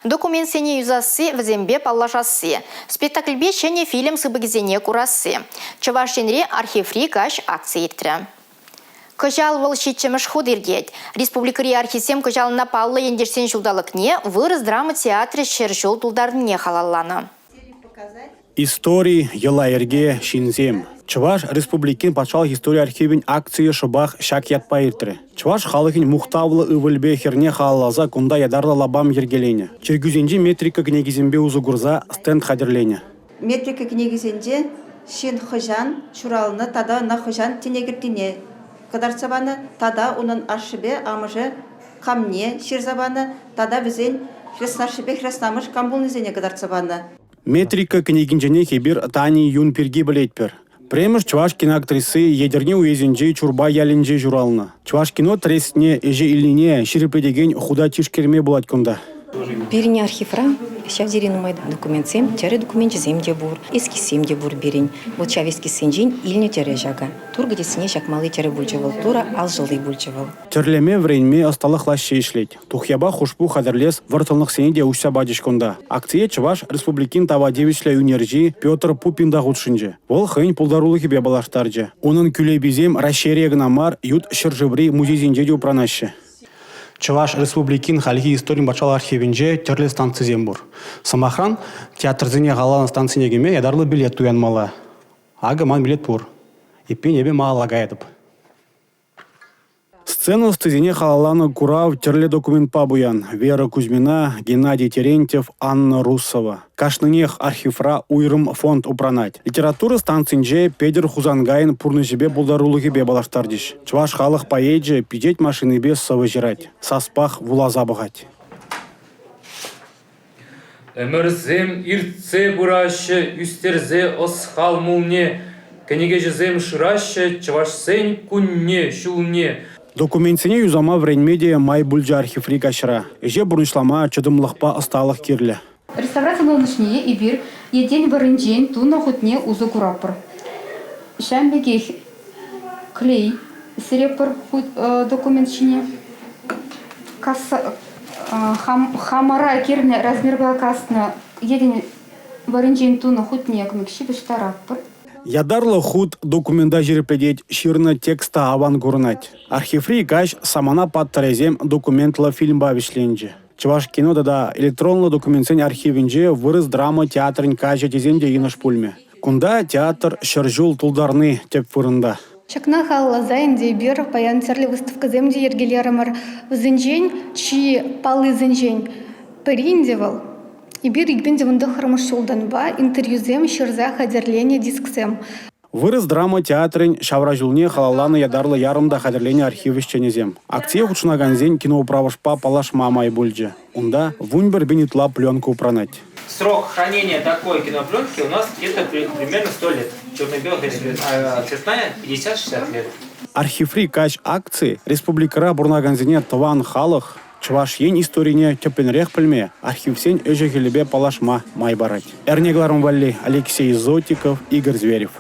Документсене юсасси, вӗсемпе паллашасси, спектакльпе ҫӗнӗ фильм сыпӑкӗсене курасси. Чӑваш Енре Архиври каҫ акци иртрӗ. Кӑҫал вӑл ҫиччӗмӗш хут иртет. Республикӑри архивсем кӑҫал ӑна паллӑ ентешсен ҫулталӑкне Вырӑс драма театрӗ 100 ҫул тултарнине халалланӑ. Истори, йӑла-йӗрке, ҫынсем. Чӑваш Республикин патшалӑх истори архивӗн акцийӗ шӑпах ҫак ятпа иртрӗ. Чӑваш халӑхӗн мухтавлӑ ывӑлӗпе хӗрне халалласа кунта ятарлӑ лапам йӗркеленӗ. Чиркӳсенчи метрика кӗнекисемпе усӑ курса стенд хатӗрленӗ. Метрика кӗнекисенче ҫын хӑҫан ҫуралнӑ тата ӑна хӑҫан тӗне кӗртнине кӑтартса панӑ тата унӑн ашшӗпе амӑшӗ камне ҫырса панӑ тата вӗсен хреснашшӗпе хреснамӑш кам пулнисене кӑтартса панӑ. Метрика кӗнекинченех эпир Тани Юн пирки пӗлетпӗр. Пӗрремӗш чӑваш киноактриси Етӗрне уесӗнчи Чурпай ялӗнче ҫуралнӑ. Чӑвашкино трестне ӗҫе илнине ҫирӗплетекен хута тишкерме пулать кунта. Пирӗн архивра ҫав тери нумай документсем, тӗрӗ докуменчӗсем те пур, эскизсем те пур пирӗн. Вот ҫав эскизсенчен илнӗ тӗрӗ ҫакӑ. Тур кӗтессине ҫакмалли тӗрӗ пулчӗ вӑл, Турӑ алшӑлли пулчӗ вӑл. Тӗрлеме вӗренме ӑсталӑх лаҫҫи ӗҫлет. Тухьяпа хушпу хатӗрлес вӑрттӑнлӑхсене те уҫса пачӗҫ кунта. Акцие Чӑваш Республикин тава тивӗҫлӗ ӳнерҫи Петр Пупин та хутшӑнчӗ. Вӑл хӑйӗн пултарулӑхӗпе паллаштарчӗ. Унӑн кӳлеписем Раҫҫейре кӑна мар, ют ҫӗршыври музейсенче те упранаҫҫӗ. Чӑваш Республикин хальхи историн патшалӑх архивӗнче тӗрлӗ станцисем пур. Сӑмахран, театрсене халалланӑ станцине кӗме ятарлӑ билет туянмалла. Акӑ ман билет пур. Эппин, эпӗ малалла каятӑп. Сцена ӑстисене халалланӑ курав тӗрлӗ документпа пуян. Вера Кузьмина, Геннадий Терентьев, Анна Руссова. Кашнинех архивра уйрӑм фонд упранать. Литература станцинче Петӗр Хусанкайӑн пурнӑҫӗпе пултарулӑхӗпе паллаштарчӗҫ. Чӑваш халӑх поэчӗ пичет машинипе сӑвӑ ҫырать, саспах вуласа пӑхать. Ӗмӗрсем иртсе пыраҫҫӗ, ӳстерсе ӑс-хал мулне, кӗнекеҫӗсем шыраҫҫӗ чӑвашсен кунне-ҫулне. Документсене юсама вӗренме те май пулчӗ архиври каҫра. Ӗҫе пурнӑҫлама чӑтӑмлӑхпа ӑсталӑх кирлӗ. Реставраци пулӑшнине эпир йӗтен вӑрринчен тунӑ хутне усӑ куратпӑр. Ҫавӑн пекех клей сӗрепӗр документ ҫине. Хамӑра кирлӗ размерпа каснӑ йӗтӗн варринчен тунӑ хутне ҫыпӑҫтаратпӑр. Ятарлӑ хут документа ҫирӗплетет, ҫырнӑ текст та аван курӑнать. Архиври каҫ «Самана паттӑрӗсем» документлӑ фильмпа вӗҫленчӗ. Чӑваш кино тата электронлӑ документсен архивӗнче вырӑс драма театрӗн каҫӗ тесен те йӑнӑш пулмӗ. Кунта театр 100 ҫул тултарни тӗп вырӑнта. Ҫакна халалласа ӗнтӗ эпир паян тӗрлӗ выставкӑсем те йӗркелерӗмӗр. Вӗсенчен чи паллисенчен пӗри ӗнтӗ вӑл эпир 2019 ҫултанпа интервьюсем ҫырса хатӗрленӗ дисксем. Вырӑс драма театрӗн ҫавра ҫулне халалланӑ ятарлӑ ярӑм та хатӗрленӗ архив ӗҫченӗсем. Акцие хутшӑнакансен киноуправӑшпа паллашма май пулчӗ. Унта 11 пин ытла пленка упранать. Срок хранения такой кинопленки у нас где-то примерно 100 лет. Черно-белая, цветная 50-60 лет. Архиври каҫ акци республикӑра пурӑнакансене тӑван халӑх, Чӑваш Ен историне тӗплӗнрех пӗлме, архивсен ӗҫӗ-хӗлӗпе паллашма май парать. Эрне кӑларӑм валли Алексей Зотиков, Игорь Зверев.